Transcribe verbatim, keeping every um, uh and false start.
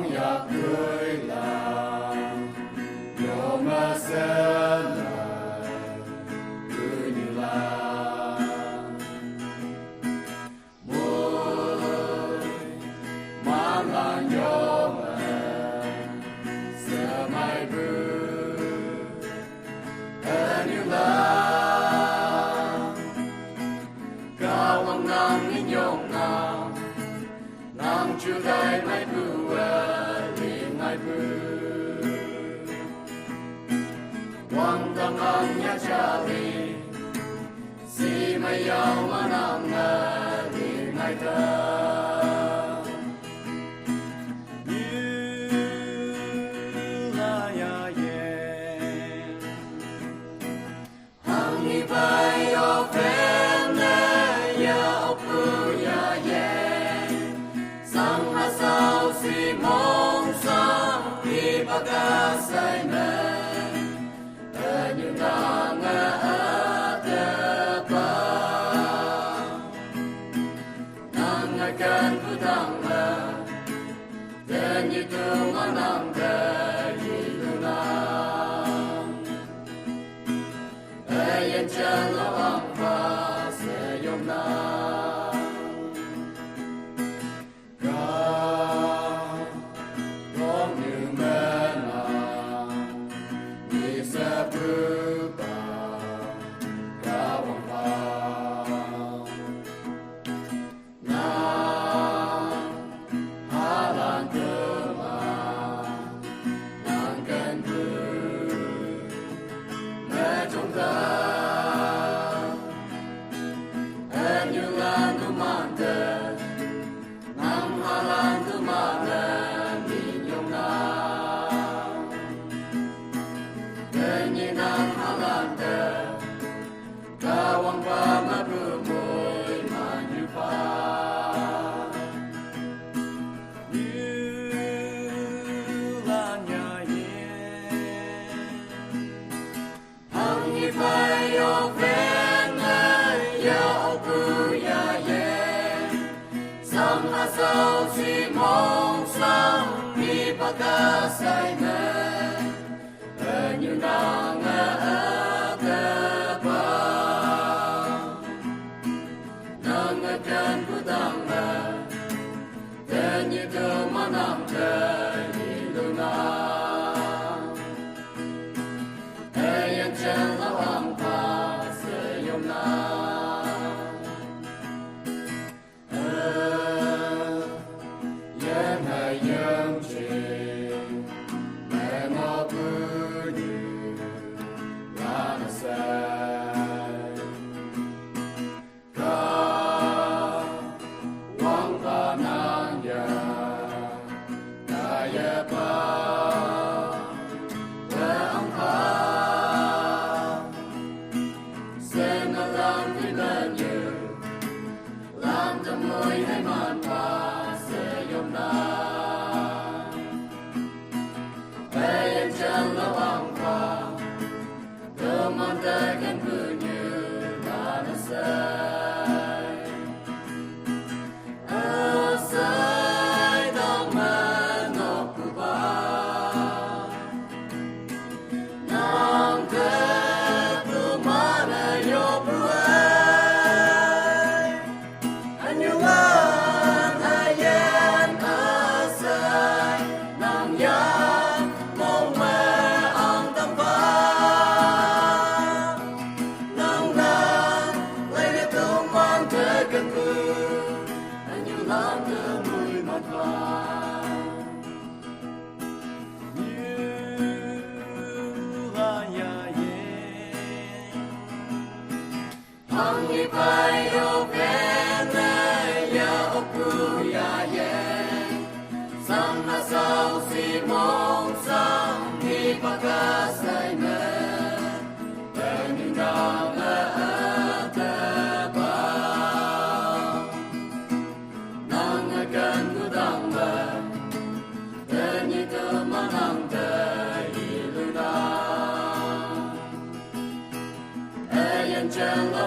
Yakula, yoma sela, kunila. Boy, malang yoma, semai bu, anula. Kawang nang inyong nang, nang chudai mai bu, ling mai bu. Wang tamang ya chali, si mai yau manang na ling mai ta. Yu la ya ye. Hang ni bai o fen ne ya o pu ya ye. Sang ha sau si mong sang ni ba ka sai me. Anyu nang a te ba. Nang a kan pu dang la. Then you do manang te yi lu nang. Ayan chan lo ang pa se yom nang. Ka dong yu me nang. Ni se pu pa ka wang pa. Nang halan tuma, nang kan bu, me jong ta. Anyu lan tu man te, nang halan tuma, nang min yong nang. Anyu nang halan te, Kawang pa ma bu mui ma yu pa. Yu lan ya ye. Hang yi pa yo fen na ya o pu ya ye. Sang ha sau si mong sang ni pa ka sai me. Anyu nang a te ba. Nang a kan pu dang la. Then you do manang te yi lu nang. Ayan chan lo ang pa se yom nang. Lam ta mui hai man pa se yom na. Hai yan chan lo ang pa. Do man ta kan pu nyu la na sai. A sai dang man nok pu ba. Nang te tu ma na yo pu ai. Anyu wan a yan a sai nang ya mong me ang tam pa. Nang na lai le tu man te kan pu. Anyu lam te mui man pa. Hang ni pai o pen ya o pu ya ye. Sang ha sau si mong sang ni pa ka sai me. Pen ni na me a te pa. Nang a kan pu dang la. Then you do manang te yi lu nang. Ayan chan lo